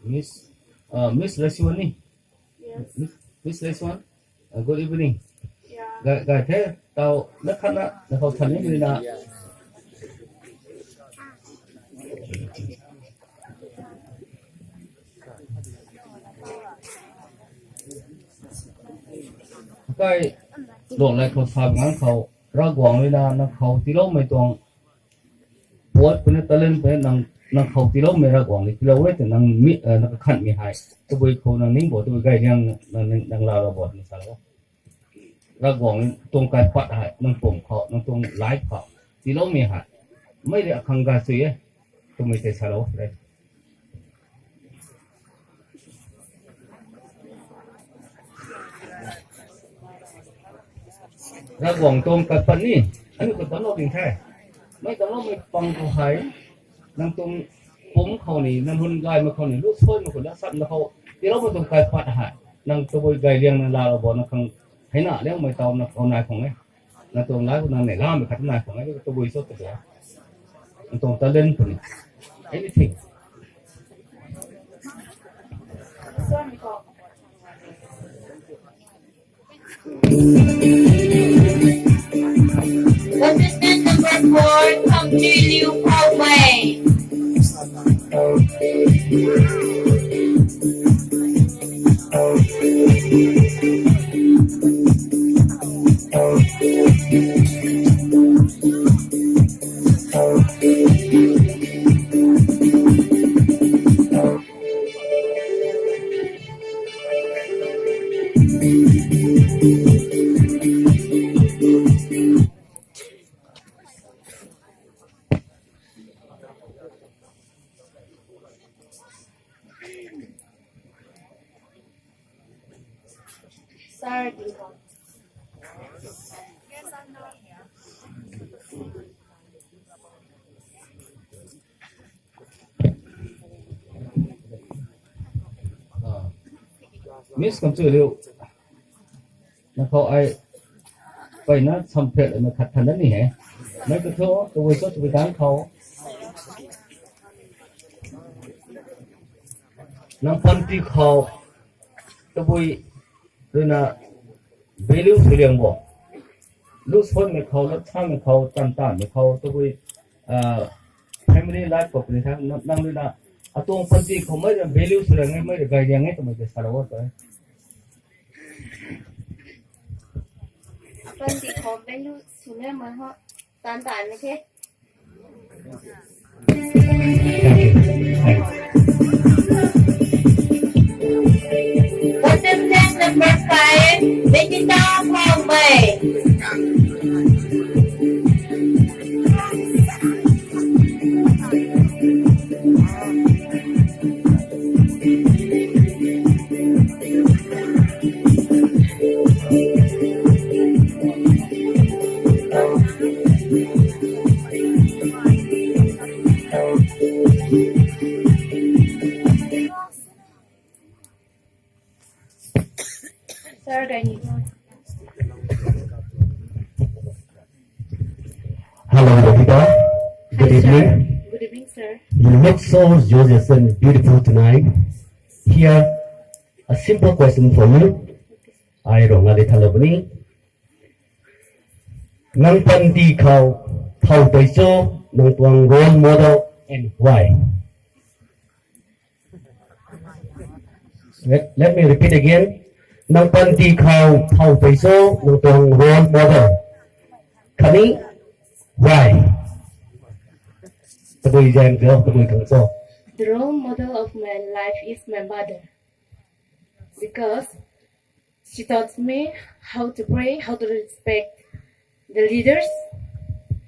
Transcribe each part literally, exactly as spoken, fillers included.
Miss, uh, Miss Leswani. Yes. Miss, Miss Leswan, uh, good evening. Yeah. Gai, gai the, tau, na khat na, na khou than ni na. Kai, luang lai khou sa ngang khou, Ravguangc rui na, na khou tiiloumei tuang puat puni talent puni nang, nang khou tiiloumei Ravguangc ni tiilou e tw nang mi, eh, nang kakhanmei hei. Tabui khou nang ning bo, tabui gay liang nang, nang, nang laa lou bo, nang sa lou. Ravguangc ni tuang kaipat hei, nang pum khou, nang tuang life khou. Tiiloumei hei. Mei ri akhang ga sui e. Twmei tei sa lou, right? Ravguangc tuang kaipat ni, aniu khou damclou ding the. Mei damcloumei pang khou hei, nang tuang pum khou ni, nang hun gaymei khou ni, lu suaimei khou, lasatmei khou, tiiloumei tuang kaipat hei, nang tabui gay liang nang laa lou bo, nang khang hei na liangmei tau nang khou nai khang e. Nang tuang life khou nang nei lamei khat nai khang e, tabui cho tabui. Nang tuang talent puni. Anything. Contestant number four, Khangchui Liu Phoumei. Sir, Miss Khangchui Liu, nang khou ai peyna samphet na khat than ni he. Mei kathu, tabui cho tabui tang khou. Nang panty khou, tabui rui na value sw liang bo. Lu suaimei khou, lat samei khou, tan tanmei khou, tabui, ah, family life khou puni tha, nang, nang rui na, atuang panty khou mei rui value sw liang e, mei rui gay liang e, twmei tei sa lou o tei. Panty khou value sw liang mei ho, tan tanmei the. Thank you. Thank you. Contestant number five, Nikita Phoumei. Sir, can you? Hello, Nikita. Good evening. Hi, sir. Good evening, sir. You look so gorgeous and beautiful tonight. Here, a simple question for you. Ai rong na di thalo bani. Nang panty khou thow tei cho, nang tuang role model and why? Let, let me repeat again. Nang panty khou thow tei cho, nang tuang role model. Khatni why? Tabui zam cho, tabui khang cho. The role model of my life is my mother. Because she taught me how to pray, how to respect the leaders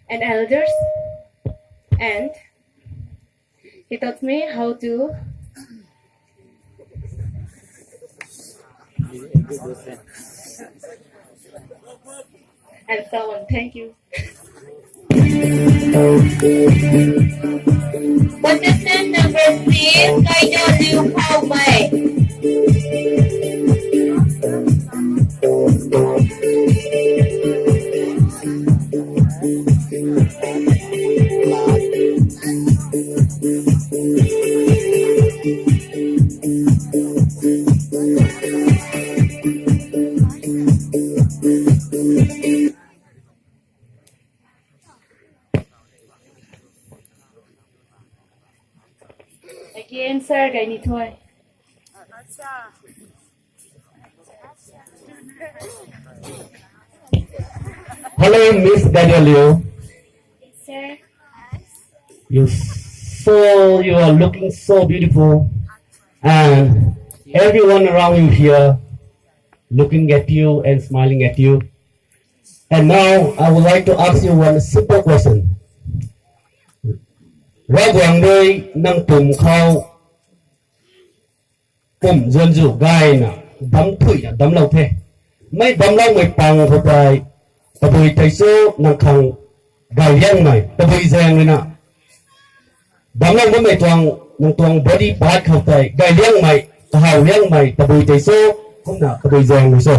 and elders, and he taught me how to and so on. Thank you. Contestant number six, Kaijo Liu Phoumei. Sir, kei ni thoi. Hello, Miss Daniel Liu. Sir. You so you are looking so beautiful, and everyone around you here looking at you and smiling at you. And now I would like to ask you one simple question. Ravguangc rui nang pum khou pum zuanzu gayna dam thuina damclou the. Mei damcloumei pang khou tei tabui tei cho nang khang gay liangmei tabui zaeng ruina damclou bammei tuang nang tuang body part khou tei gay liangmei, kahaw liangmei tabui tei cho, kumna tabui zaeng rui cho.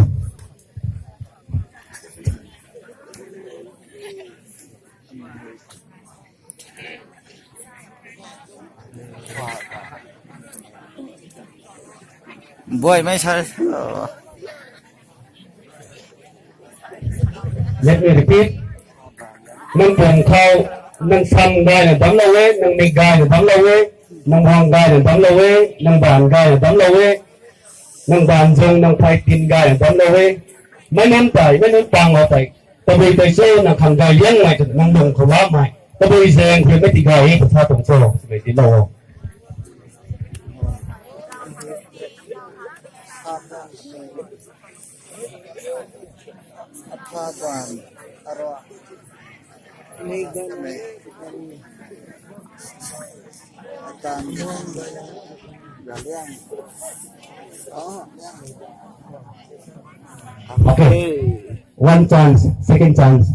Boy, mei sa. Let me repeat. Nang pum khou, nang sam gayna damclou e, nang mik gayna damclou e, nang bang gayna damclou e, nang baan gayna damclou e, nang baan zung, nang phay tin gayna damclou e. Mei nunc tei, mei nunc pang khou tei tabui tei cho nang khang gay liangmei twna nang lung khou lamei tabui zaeng khou mei ti gay e tw sa tuang cho, mei ti lou. Okay. One chance, second chance.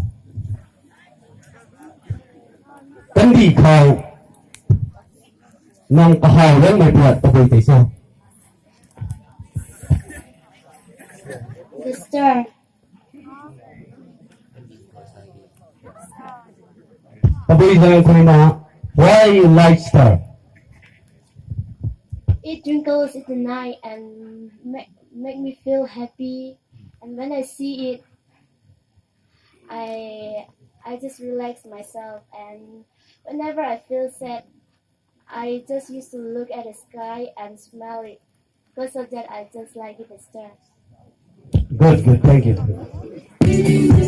Kandih khou nang kahaw liangmei puat tabui tei cho? The star. Tabui zaeng khou ruina, why you like star? It twinkles in the night and ma- make me feel happy. And when I see it, I I just relax myself. And whenever I feel sad, I just used to look at the sky and smell it. Because of that, I just like it, the star. Good, good. Thank you.